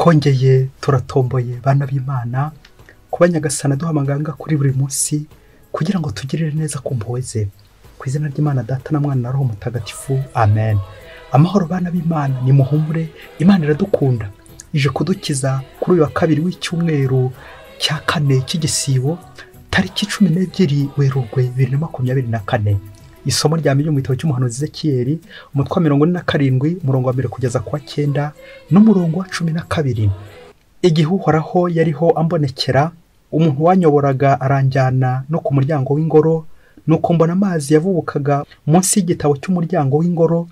Twongeye turatomboye bana b'Imana kuba Nyagasana duha amaganga kuri buri munsi kugira ngo tugirire neza ku mpuhwe ze. Ku izina ry'Imana Data na Mwana na Roho Mutagatifu, amen. Amahoro bana b'Imana, ni muhumure, Imana iradukunda, ije kudukiza kuri uyu wa kabiri w'icyumweru cya kane cy'igisibo, tariki 12 Werurwe 2024. Isomo rya mbere mu gitabo cy'umuhanuzi Ezekiyeli, umutwe wa 47, umurongo wa 1 kugeza ku wa 9 n'umurongo wa 12. Igihe Uhoraho yariho ambonekera, umuntu wanyoboraga aranjyana no ku muryango w'ingoro, nuko mbona amazi yavubukaga munsi y'igitabo cy'umuryango w'ingoro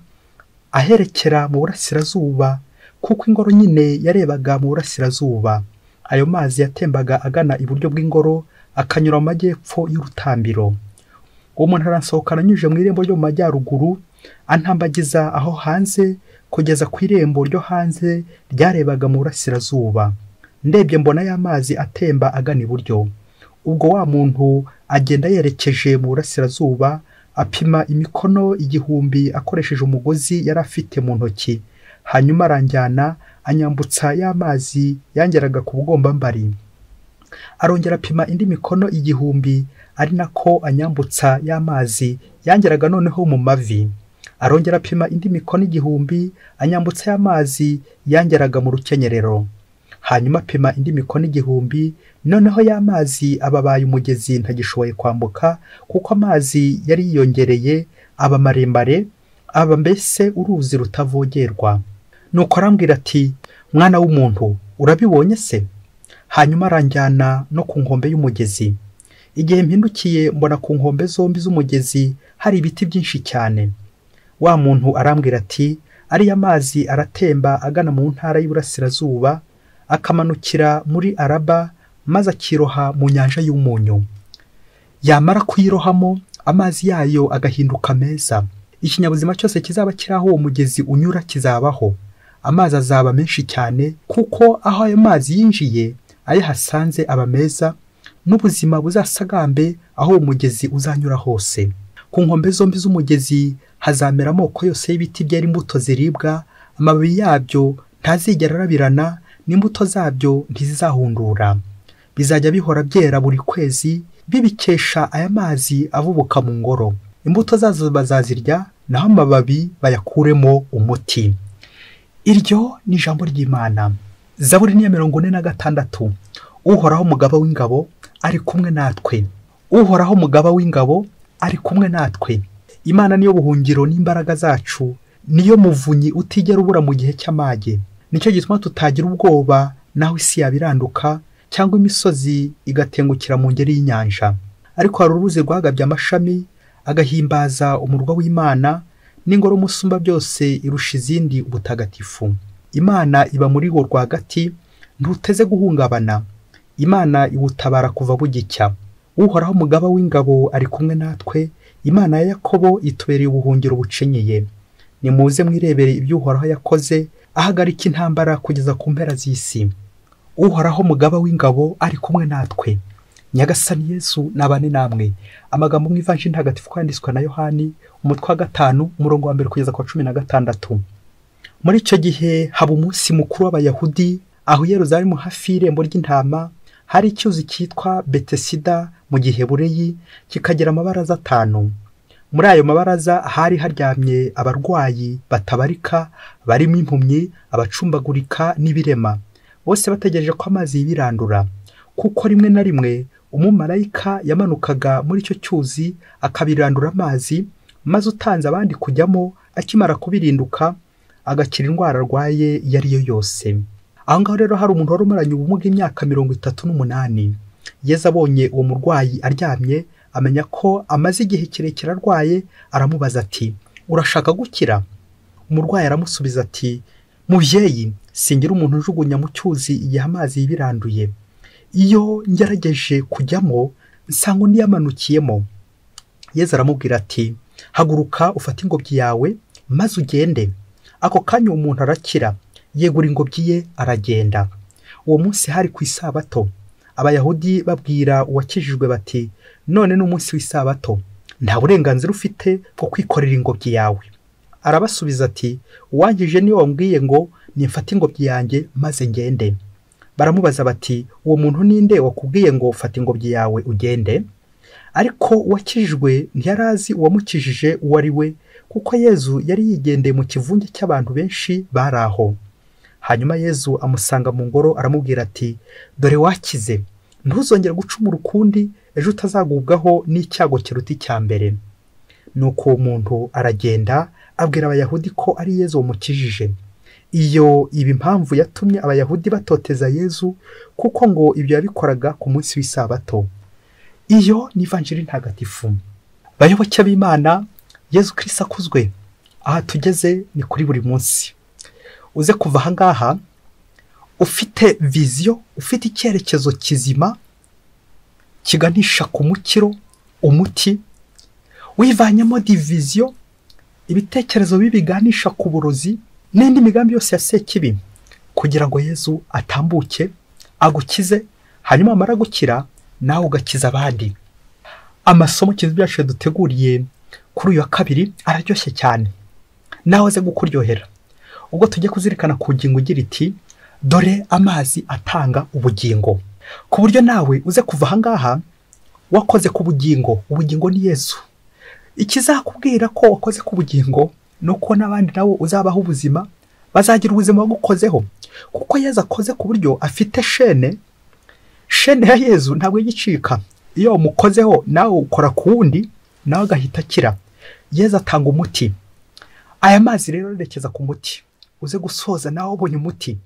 aherekera mu burasirazuba, kuko ingoro nyine yarebaga mu burasirazuba. Ayo mazi yatembaga agana iburyo bw'ingoro akanyura mu majyepfo y'urutambiro. Uwo muntu aransohokana anyujije mu irembo ryo mu majyaruguru, antambagiza aho hanze kugeza ku irembo ryo hanze ryarebaga mu burasirazuba. Ndebye mbona ya mazi atemba agana iburyo. Ubwo wa muntu agenda yerekeje mu burasirazuba, apima imikono 1000 akoresheje umugozi yari afite mu ntoki. Hanyuma aranjyana anyambutsa ya mazi yangeraga ku bugombambari. Arongera apima indi mikono 1000, ari nako anyambutsa ya mazi yangeraga noneho mu mavi. Arongera apima indi mikono 1000, anyambutsa ya mazi yangeraga mu rukenyerero. Hanyuma apima indi mikono 1000, noneho ya mazi ababaye umugezi ntagishoboye kwambuka, kuko amazi yari yiyongereye aba maremare, aba mbese uruzi rutavogerwa. Nuko arambwira ati, mwana w'umuntu, urabibonye se? Hanyuma aranjyana no ku nkombe y'umugezi. Igihe mpindukiye mbona ku nkombe zombi z'umugezi hari ibiti byinshi cyane. Wa muntu arambwira ati, ariya mazi aratemba agana mu ntara y'Iburasirazuba, akamanukira muri Araba, maze akiroha mu nyanja y'umunyu. Yamara kuyirohamo, amazi yayo agahinduka meza. Ikinyabuzima cyose kizaba kiri aho uwo mugezi unyura kizabaho. Amazi azaba menshi cyane, kuko aho ayo mazi yinjiye ayahasanze aba meza, n'ubuzima buzasagambe aho uwo mugezi uzanyura hose. Ku nkombe zombi z'umugezi hazamera amoko yose y'ibiti byera imbuto ziribwa, amababi yabyo ntazigera arabirana, n'imbuto zabyo ntizizahundura. Bizajya bihora byera buri kwezi, bibikesha aya mazi avubuka mu ngoro. Imbuto zazo bazazirya, naho amababi bayakuremo umuti. Iryo ni ijambo ry'Imana. Zaburi ni ya 46. Uhoraho mugaba w'ingabo ari kumwe natwe. Uhoraho mugaba w'ingabo ari kumwe natwe. Imana niyo buhungiro n'imbaraga zacu, niyo muvunyi utigera ubura mu gihe cy'amage. Nicyo gituma tutagira ubwoba naho isi yabiranduka, cyangwa imisozi igatengukira mu ngeri y'inyanja. Ariko hari uruzi rwagabye amashami, agahimbaza umurwa w'Imana, n'ingoro umusumba byose irusha izindi ubutagatifu. Imana iba muri wo rwagati, ntuteze guhungabana. Imana iwutabara kuva bugicya. Uhoraho mugaba w'ingabo ari kumwe natwe, Imana ya Yakobo itubereye ubuhungiro bucenyeye. Nimuze mwirebere ibyo Uhoraho yakoze, ahagarika intambara kugeza ku mpera z'isi. Uhoraho mugaba w'ingabo ari kumwe natwe. Nyagasani Yesu nabane namwe. Amagambo mu Ivanjiri Ntagatifu kwanditswe na Yohani, umutwe wa 5, umurongo wa 1 kugeza ku wa 16. Muri icyo gihe haba umunsi mukuru w'Abayahudi, aho Yerusalemu hafi y'irembo ry'intama hari icyuzi cyitwa Betesida mu Gihebureyi, kikagira amabaraza 5. Muri ayo mabaraza hari haryamye abarwayi batabarika, barimo impumyi, abacumbagurika n'ibirema, bose bategereje ko amazi yibirandura, kuko rimwe na rimwe umumarayika yamanukaga muri icyo cyuzi akabirandura amazi, maze utanze abandi kujyamo akimara kubirinduka agakira indwara arwaye iyo ari yo yose. Aho ngaho rero hari umuntu wari umaranye ubumuga imyaka 38. Yezu abonye uwo murwayi aryamye, amenya ko amaze igihe kirekire arwaye, aramubaza ati, urashaka gukira? Umurwayi aramusubiza ati, mubyeyi, singira umuntu ujugunya mu cyuzi igihe amazi yibiranduye. Iyo ngerageje kujyamo nsanga undi yamanukiyemo. Yezu aramubwira ati, haguruka ufate ingobyi yawe maze ugende. Ako kanya uwo muntu arakira, yegura ingobyi ye aragenda. Uwo munsi hari ku isabato. Abayahudi babwira uwakijijwe bati, none ni umunsi w'isabato, nta burenganzira ufite bwo kwikorera ingobyi yawe. Arabasubiza ati, uwangije niwe wambwiye ngo Nimfate ingobyi yanjye maze ngende. Baramubaza bati: Uwo muntu ninde wakubwiye ngo fata ingobyi yawe ugende? Ariko uwakijijwe ntiyarazi uwamukijije uwo ari we, kuko Yezu yari yigendeye mu kivunge cy'abantu benshi bari aho. Hanyuma Yezu amusanga mu ngoro aramubwira ati: Dore wakize, ntuzongere gucumura ukundi, ejo utazagubwaho n'icyago kiruta icya mbere. Nuko uwo muntu aragenda abwira Abayahudi ko ari Yezu wamukijije. Iyo iba impamvu yatumye Abayahudi batoteza Yezu, kuko ngo ibyo yabikoraga ku munsi w'isabato. Iyo ni Ivanjiri ntagatifu. Bayoboke b'Imana, Yezu Kristo akuzwe. Aha tugeze ni kuri buri munsi. Uze kuva aha ngaha ufite viziyo, ufite icyerekezo kizima kiganisha ku mukiro, umuti, wivanyemo diviziyo, ibitekerezo bibiganisha ku burozi n'indi migambi yose ya Sekibi, kugira ngo Yezu atambuke agukize, hanyuma amara gukira nawe ugakiza abandi. Amasomo Kiliziya yacu yaduteguriye kuri uyu wa kabiri araryoshye cyane, nawe aze gukuryohera. Ubwo tujye kuzirikana ku ngingo igira iti: Dore amazi atanga ubugingo, ku buryo nawe uze kuva aha ngaha wakoze ku bugingo. Ubugingo ni Yezu. Ikizakubwira ko wakoze ku bugingo ni uko n'abandi nabo uzabaho ubuzima, bazagira ubuzima bagukozeho, kuko Yezu akoze ku buryo afite shene. Shene ya Yezu ntabwo igicika. Iyo umukozeho nawe ukora ku wundi, nawe agahita akira. Yezu atanga umuti. Aya mazi rero arerekeza ku muti. Uze gusoza nawe ubonye umuti.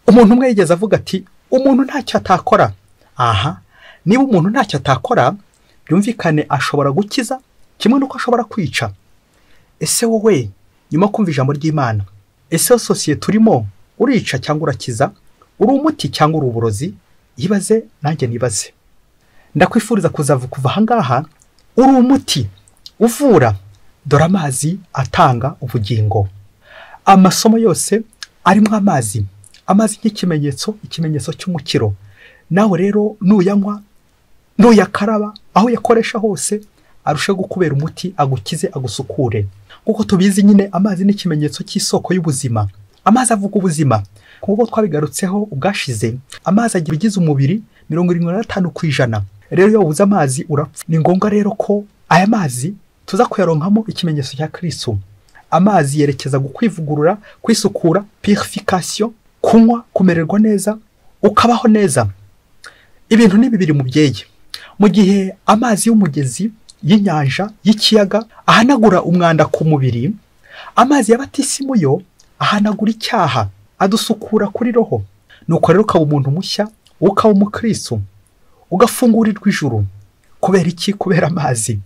Umuntu umwe yigeze avuga ati: Umuntu ntacyo atakora. Aha, niba umuntu ntacyo atakora, byumvikane ashobora gukiza kimwe n'uko ashobora kwica. Ese wowe nyuma yo kumva ijambo ry'Imana, ese sosiyete urimo urica cyangwa urakiza? Uri umuti cyangwa uri uburozi? Ibaze nanjye nibaze. Ndakwifuriza kuzava kuva aha ngaha uri umuti uvura. Dore amazi atanga ubugingo. Amasomo yose arimo amazi, amazi nk'ikimenyetso, ikimenyetso cy'umukiro. Nawe rero nuyanywa, nuyakaraba, aho yakoresha hose arushe gukubera umuti, agukize, agusukure. Kuko tubizi nyine amazi ni ikimenyetso cy'isoko y'ubuzima. Amazi avuga ubuzima. Kuko twabigarutseho ubwashize, amazi agira ibigize umubiri 75%. Rero iyo ubuze amazi urapfa. Ni ngombwa rero ko aya mazi tuza kuyaronkamo ikimenyetso cya Kristo. Amazi yerekeza gukwivugurura, kwisukura, purification, kunywa, kumererwa neza, ukabaho neza. Ibintu ni bibiri mubyeyi. Mu gihe amazi y'umugezi, y'inyanja, y'ikiyaga ahanagura umwanda ku mubiri, amazi ya batisimu yo ahanagura icyaha, adusukura kuri roho. Nuko rero ukaba umuntu mushya, ukaba umukristo, ugafungurirwa ijuru. Kubera iki? Kubera amazi.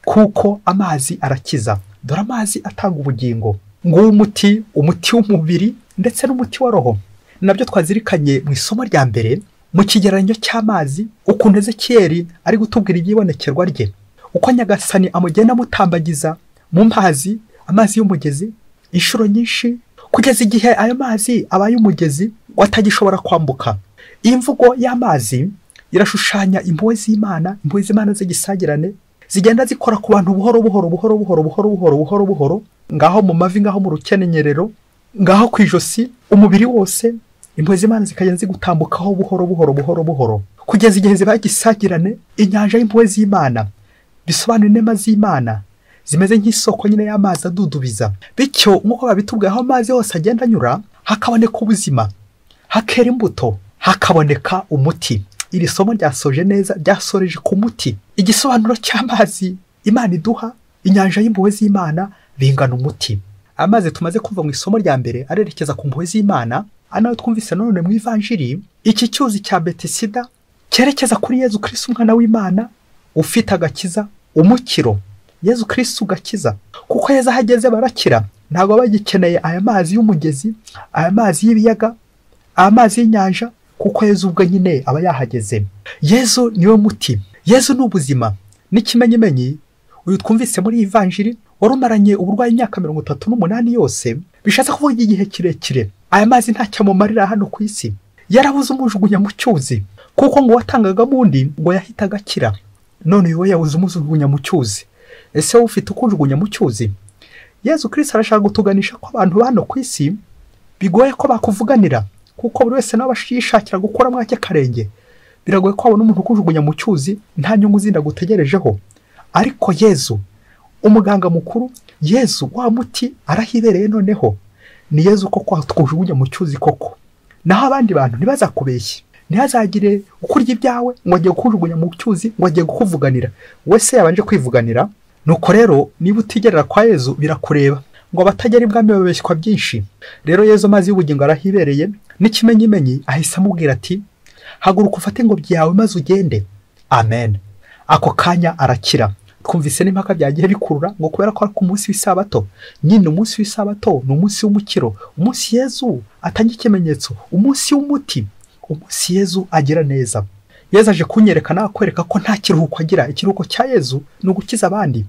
Kuko amazi arakiza. Dore amazi atanga ubugingo. Nguwo umuti, umuti w'umubiri ndetse n'umuti wa roho. Nabyo twazirikanye mu isomo rya mbere, mu kigereranyo cy'amazi, ukuntu Ezekiyeli ari gutubwira ibyibonekerwa rye, uko Nyagasani amugenda amutambagiza mu mazi, amazi y'umugezi inshuro nyinshi, kugeza igihe ayo mazi abaye umugezi watagishobora kwambuka. Iyi mvugo y'amazi irashushanya impuhwe z'Imana, impuhwe z'Imana z'igisagirane zigenda zikora ku bantu buhoro buhoro buhoro buhoro buhoro buhoro buhoro buhoro, ngaho mu mavi, ngaho mu rukenyerero, ngaho ku ijosi, umubiri wose. Impuhwe z'Imana zikagenda zigutambukaho buhoro buhoro buhoro buhoro, kugeza igihe zibaye igisagirane. Inyanja y'impuhwe z'Imana bisobanura inema z'Imana zimeze nk'isoko nyine y'amazi adudubiza. Bityo nk'uko babitubwiye, aho amazi yose agenda anyura hakaboneka ubuzima, hakera imbuto, hakaboneka umuti. Iri somo ryasoje neza, ryasoreje ku muti. Igisobanuro cy'amazi Imana iduha, inyanja y'impuhwe z'Imana, bingana umuti. Amazi tumaze kuva mu isomo rya mbere arerekeza ku mpuhwe z'Imana, anayo twumvise none mu Ivanjiri. Iki cyuzi cya Betisida cyerekeza kuri Yezu Kristo umwana w'Imana ufite agakiza, umukiro. Yezu Kristo ugakiza. Kuko Yezu ahageze barakira, ntabwo bagikeneye aya mazi y'umugezi, aya mazi y'ibiyaga, aya mazi y'inyanja, kuko Yezu ubwe nyine aba yahageze. Yezu niwe muti, Yezu ni ubuzima. N'ikimenyimenyi uyu twumvise muri Ivanjiri wari umaranye uburwayi imyaka 38 yose, bishatse kuvuga igihe kirekire. Aya mazi ntacyo amumarira hano ku isi, yarabuze umujugunya mu cyuzi, kuko ngo watangagamo undi ngo yahitaga akira. None uyu we yabuze umujugunya mu cyuzi. Ese wowe ufite ukujugunya mu cyuzi? Yezu Kristo arashaka gutuganisha ko abantu bano ku isi Bigoye ko bakuvuganira kuko buri wese nawe yishakira gukora mwake karenge. Biragoye ko wabona umuntu ukujugunya mu cyuzi nta nyungu zindi agutegerejeho. Ariko Yezu umuganga mukuru, Yezu wa muti arahibereye. Noneho ni Yezu koko atwujugunya mu cyuzi koko. Naho abandi bantu ntibazakubeshye, ntihazagire ukurya ibyawe ngo agiye kujugunya mu cyuzi, ngo agiye kukuvuganira. Wese yabanje kwivuganira. Nuko rero niba utigerera kwa Yezu birakureba. Ngo abatagera ibwami babeshywa byinshi. Rero Yezu amazi y'ubugingo arahibereye, n'ikimenyimenyi ahise amubwira ati haguruka ufate ingobyi yawe maze ugende. Amen. Ako kanya arakira. Twumvise n'impaka byagiye bikurura ngo kubera ko ari ku munsi w'isabato. Nyine umunsi w'isabato ni umunsi w'umukiro, umunsi Yezu atanga ikimenyetso, umunsi w'umuti, umunsi Yezu agira neza. Yezu aje kunyerekana akwereka ko nta kiruhuko agira. Ikiruhuko cya Yezu ni ugukiza abandi.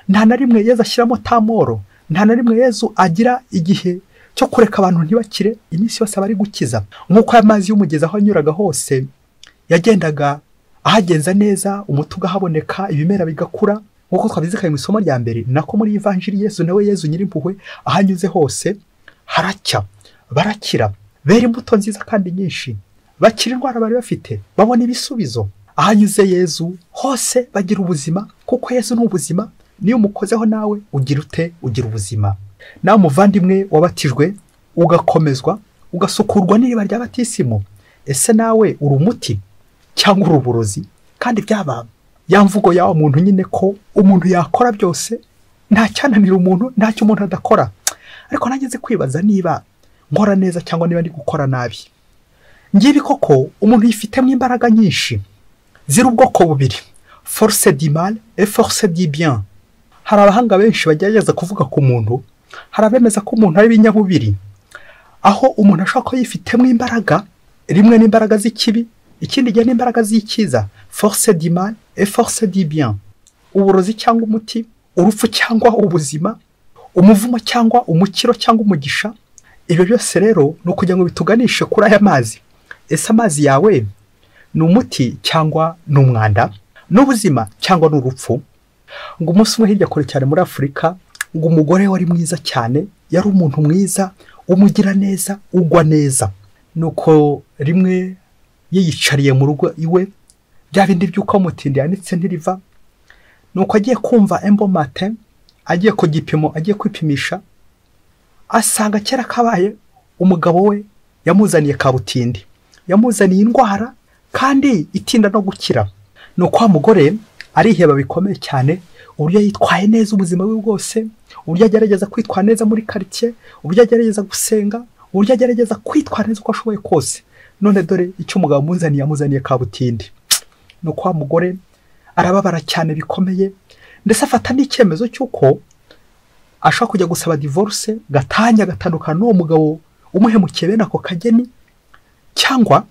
Nta na rimwe Yezu ashyiramo tamoro, nta na rimwe Yezu agira igihe cyo kureka abantu ntibakire. Iminsi yose aba ari gukiza. Nk'uko amazi y'umugezi aho anyuraga hose yagendaga ahagenza neza, umuti ugahaboneka, ibimera bigakura. Nk'uko twabizikaye mu isomo rya mbere, nako muri Ivanjiri Yezu nawe Yezu nyirimpuhwe ahanyuze hose haracya, barakira, bera imbuto nziza kandi nyinshi, bakira indwara bari bafite, babona ibisubizo. Ahanyuze Yezu hose bagira ubuzima, kuko Yezu ni ubuzima. Niyo umukozeho nawe ugira ute? Ugira ubuzima. Nawe muvandimwe wabatijwe ugakomezwa ugasukurwa n'iriba rya batisimu, ese nawe uri umuti cyangwa uri uburozi? Kandi byaba ya mvugo yawe muntu nyine ko umuntu yakora byose, nta cyananira umuntu, ntacyo umuntu adakora. Ariko nageze kwibaza niba nkora neza cyangwa niba ndi gukora nabi. Ngibi koko umuntu yifitemo imbaraga nyinshi ziri ubwoko bubiri, force du mal et force du bien. Hari abahanga benshi bagerageza kuvuga ku muntu, hari abemeza ko umuntu ari ibinyabubiri, aho umuntu ashobora kuba yifitemo imbaraga rimwe n'imbaraga z'ikibi, ikindi gihe n'imbaraga z'icyiza, force du mal et force du bien. Uburozi cyangwa umuti, urupfu cyangwa ubuzima, umuvumo cyangwa umukiro cyangwa umugisha. Ibyo byose rero ni ukugira ngo bituganishe kuri aya mazi. Ese amazi yawe ni umuti cyangwa ni umwanda, ni ubuzima cyangwa ni urupfu? Ngo umunsi umwe hirya kure cyane muri Afurika, ngo umugore wari mwiza cyane, yari umuntu mwiza, umugira neza, ugwa neza. Nuko rimwe yiyicariye mu rugo iwe, bya bindi by'uko mutindi yanitse ntiriva. Nuko agiye kumva embo matin, agiye ku gipimo, agiye kwipimisha, asanga kera kabaye umugabo we yamuzaniye kabutindi, yamuzaniye indwara kandi itinda no gukira. Nuko wa mugore ariheba bikomeye cyane, uburyo yitwaye neza ubuzima bwe bwose, uburyo agerageza kwitwara neza muri quartier, uburyo agerageza gusenga, uburyo agerageza kwitwara neza uko ashoboye kose. None dore icyo umugabo amuzaniye, yamuzaniye kabutindi. Nuko wa mugore arababara cyane bikomeye, ndetse afata n'icyemezo cy'uko ashobora kujya gusaba divorce, gatanya agatandukana n'uwo mugabo umuhemukiye bene ako kageni, cyangwa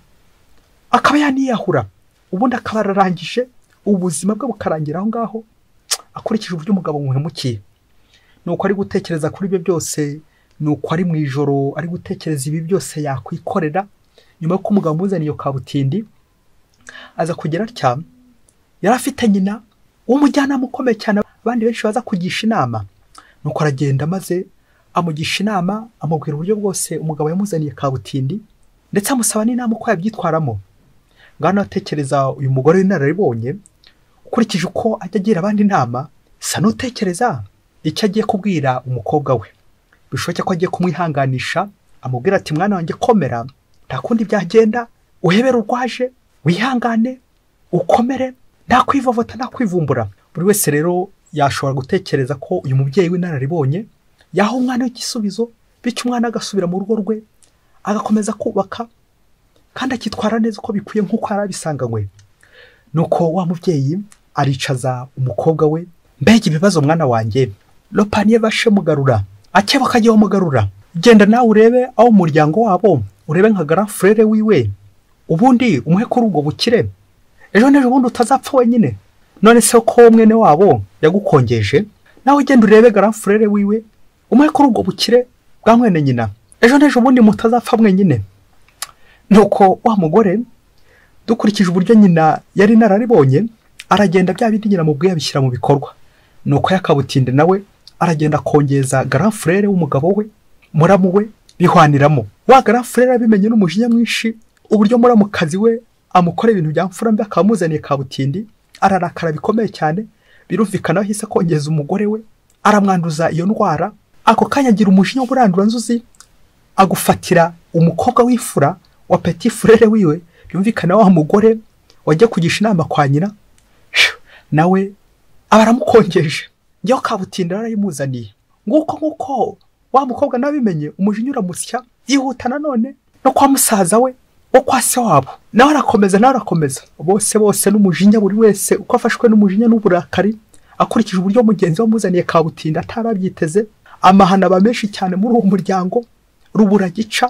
akaba yaniyahura, ubundi akaba ararangije ubuzima bwe bukarangira aho ngaho, akurikije uburyo umugabo umuhemukiye. Nuko ari gutekereza kuri ibyo byose, nuko ari mu ijoro ari gutekereza ibi byose yakwikorera nyuma y'uko umugabo amuzaniye iyo kabutindi. Aza kugera atya, yari afite nyina w'umujyanama ukomeye cyane, abandi benshi baza kugisha inama. Nuko aragenda maze amugisha inama, amubwira uburyo bwose umugabo yamuzaniye kabutindi, ndetse amusaba n'inama uko yabyitwaramo. Ngano atekereza uyu mugore w'inararibonye, ukurikije uko ajya agira abandi inama, sa n'utekereza icyo agiye kubwira umukobwa we. Bishoboke ko agiye kumwihanganisha, amubwira ati mwana wanjye komera, nta kundi byagenda, uhebere urwaje, wihangane, ukomere, nta kwivovota, nta kwivumbura. Buri wese rero yashobora gutekereza ko uyu mubyeyi w'inararibonye yaha umwana w'igisubizo, bityo umwana agasubira mu rugo rwe, agakomeza kubaka kandi akitwara neza uko bikwiye nk'uko yari abisanganywe. Nuko wa mubyeyi aricaza umukobwa we, mbega ibibazo mwana wanjye, lopaniye bashe mugarura, akeba kajyaho mugarura, genda nawe urebe aho umuryango wabo, urebe nka grand frère wiwe, ubundi umuhe kuri ubwo bukire, ejo n'ejo bundi utazapfa wenyine. None se ko mwene wabo yagukongeje, nawe genda urebe grand frère wiwe, umuhe kuri ubwo bukire bwa mwene nyina, ejo n'ejo bundi mutazapfa mwenyine. Nuko wa mugore dukurikije uburyo nyina yari nararibonye, aragenda bya bindi nyina mubwiye abishyira mu bikorwa. Nuko yakabutinde nawe aragenda akongeza grand frère w'umugabo we, muramu we, Bihwaniramo. Wa grand frère abimenye n'umujinya mwinshi, uburyo muramukazi we amukora ibintu bya mfura mbi akamuzaniye kabutindi, ararakara bikomeye cyane. Birumvikana ahise kongeza umugore we, aramwanduza iyo ndwara. Ako kanya agira umujinya w'uburandura nzuzi, agufatira umukobwa w'imfura wa petit frère wiwe. Byumvikana wa mugore wajya kugisha inama kwa nyina, nawe abaramukongeje. Njyewe kabutindi arayimuzaniye. Nguko nguko wa mukobwa nabimenye, umujinya uramusya, yihuta nanone no kwa musaza we wo kwa se wabo, nawe arakomeza, nawe arakomeza. Bose bose n'umujinya, buri wese uko afashwe n'umujinya n'uburakari, akurikije uburyo mugenzi we amuzaniye kabutindi atarabyiteze. Amahana aba menshi cyane muri uwo muryango, rubura gica,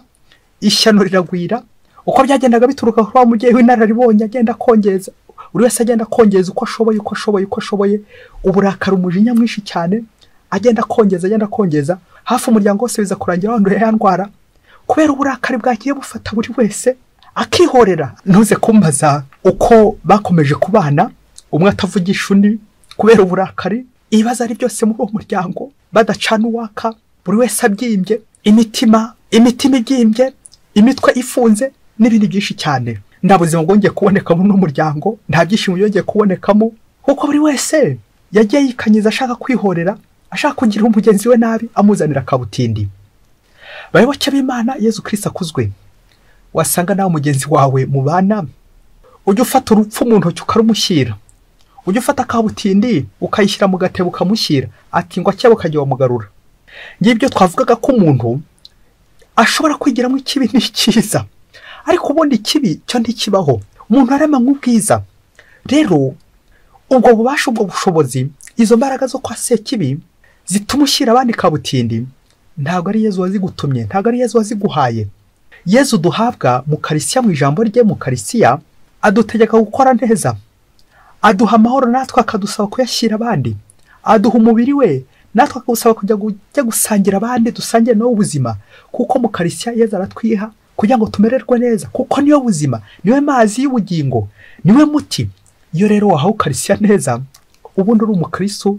ishyano riragwira. Uko byagendaga bituruka kuri wa mubyeyi w'inararibonye, agenda akongeza, buri wese agenda akongeza uko ashoboye, uko ashoboye, uko ashoboye. Uburakari, umujinya mwinshi cyane, agenda akongeza, agenda akongeza. Hafi umuryango wose biza kurangira wanduye ya ndwara, kubera uburakari bwagiye bufata buri wese akihorera. Ntuze kumbaza uko bakomeje kubana, umwe atavugisha undi kubera uburakari. Ibibazo ari byose muri uwo muryango, badacana uwaka, buri wese abyimbye, imitima ibyimbye, imitwe ifunze n'ibindi byinshi cyane. Nta buzima bwongeye kubonekamo n'umuryango, nta byishimo byongeye kubonekamo, kuko buri wese yagiye yikanyiza ashaka kwihorera, ashaka kugira umugenzi we nabi, amuzanira kabutindi. Bayoboke b'Imana, Yezu Kristo akuzwe. Wasanga nawe mugenzi wawe mubana, ujya ufata urupfu mu ntoki ukarumushyira, ujya ufata kabutindi ukayishyira mu gatebo ukamushyira, ati ngo akebo kajya wamugarura. Ngibyo twavugaga ko umuntu ashobora kwigiramo ikibi n'icyiza, ariko ubundi ikibi cyo ntikibaho. Umuntu arema nk'ubwiza. Rero ubwo bubasha, ubwo bushobozi, izo mbaraga zo kwa sekibi zituma ushyira abandi kabutindi, ntabwo ari Yezu wazigutumye, ntabwo ari Yezu waziguhaye. Yezu duhabwa mu Karisiya, mu ijambo rye mu Karisiya, adutegeka gukora neza, aduha amahoro natwe akadusaba kuyashyira abandi, aduha umubiri we natwe akadusaba kujya gusangira abandi, dusangire nawe ubuzima. Kuko mu Karisiya Yezu aratwiha kugira ngo tumererwe neza, kuko niyo buzima, niwe mazi y'ubugingo, niwe muti. Iyo rero wahawe Karisiya neza, ubundi uri umukristo,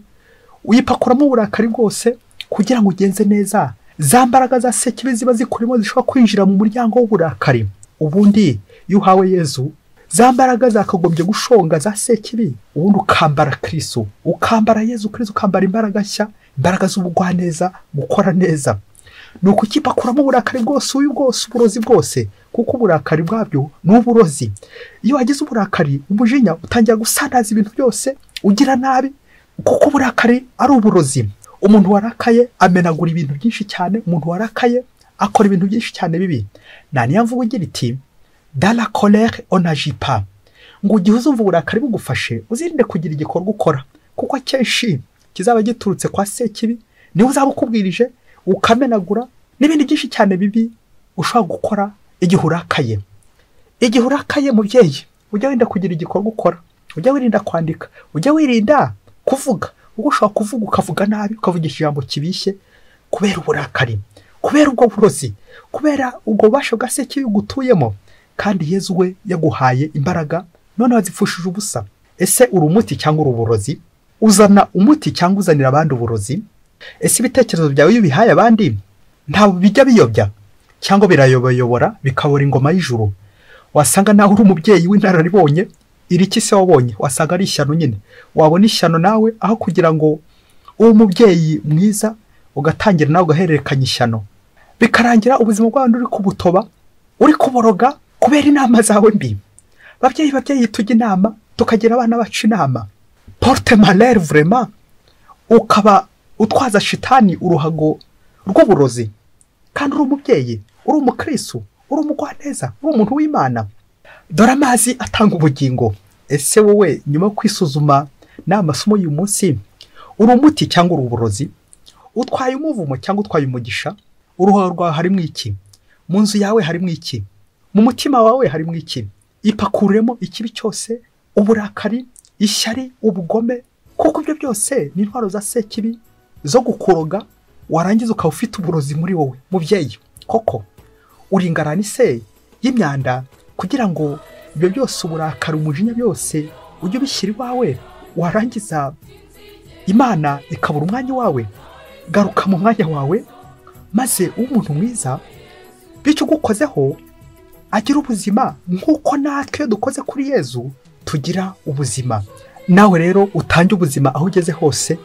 uyipakuramo uburakari bwose kugira ngo ugenze neza. Za mbaraga za sekibi ziba zikurimo zishobora kwinjira mu muryango w'uburakari. Ubundi iyo uhawe Yezu, za mbaraga zakagombye gushonga za sekibi, ubundi ukambara Kristo, ukambara Yezu Kristo, ukambara imbaraga nshya, imbaraga z'ubugwaneza, gukora neza. Ni ukukipakuramo uburakari bwose, uyu bwose, uburozi bwose, kuko uburakari bwabyo ni uburozi. Iyo wagize uburakari, umujinya, utangira gusandaza ibintu byose, ugira nabi, kuko uburakari ari uburozi. Umuntu warakaye amenagura ibintu byinshi cyane, umuntu warakaye akora ibintu byinshi cyane bibi. Na niyo mvugo igira iti dans la colère on n'agit pas. Ngo igihe uzumva uburakari bugufashe, uzirinde kugira igikorwa ukora, kuko akenshi kizaba giturutse kwa sekibi, niwe uzaba ukubwirije, ukamenagura n'ibindi byinshi cyane bibi ushobora gukora igihe urakaye. Igihe urakaye mubyeyi, ujya wirinda kugira igikorwa ukora, ujya wirinda kwandika, ujya wirinda kuvuga. Ubwo ushobora kuvuga ukavuga nabi, ukavugisha ijambo kibishye kubera uburakari, kubera ubwo burozi, kubera ubwo bubasha bwa sekibi gutuyemo. Kandi Yezu we yaguhaye imbaraga, none wazipfushije ubusa. Ese uri umuti cyangwa uri uburozi? Uzana umuti cyangwa uzanira abandi uburozi? Ese ibitekerezo byawe iyo ubihaye abandi ntabwo bijya biyobya cyangwa birayobayobora bikabura ingoma y'ijuru? Wasanga nawe uri umubyeyi w'inararibonye, iri ki se wabonye? Wasanga ari ishyano nyine. Wabona ishyano nawe, aho kugira ngo ube umubyeyi mwiza, ugatangira nawe ugahererekanya ishyano, bikarangira ubuzima bw'abandi uri kubutoba, uri kuboroga kubera inama zawe mbi. Babyeyi, babyeyi, tujya inama, tukagira abana bacu inama. Porte malheur vraiment, ukaba utwaza shitani uruhago rw'uburozi, kandi uri umubyeyi, uri umukristo, uri umugwaneza, uri umuntu w'Imana. Dore amazi atanga ubugingo. Ese wowe nyuma yo kwisuzuma n'amasomo y'uyu munsi, uri umuti cyangwa uri uburozi? Utwaye umuvumo cyangwa utwaye umugisha? Uruhago rwawe harimo iki? Mu nzu yawe harimo iki? Mu mutima wawe harimo iki? Ipakuremo ikibi cyose, uburakari, ishyari, ubugome, kuko ibyo byose ni intwaro za sekibi zo gukuroga, warangiza ukaba ufite uburozi muri wowe. Mubyeyi, koko uri ingarani se y'imyanda kugira ngo ibyo byose, uburakari, umujinya byose ujye ubishyira iwawe, warangiza Imana ikabura umwanya wawe? Garuka mu mwanya wawe, maze ube umuntu mwiza, Bityo ugukozeho agira ubuzima nk'uko natwe iyo dukoze kuri Yezu tugira ubuzima. Nawe rero utange ubuzima aho ugeze hose,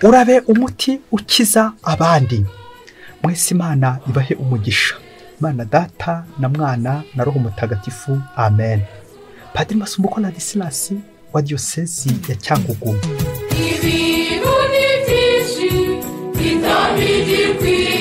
urabe umuti ukiza abandi. Mwese Imana ibahe umugisha. Imana Data na Mwana na Roho Mutagatifu. Amen. Padiri Masumbuko Ladislas wa Diyosezi ya Cyangugu. Ibintu ni byinshi bitabigikwiye.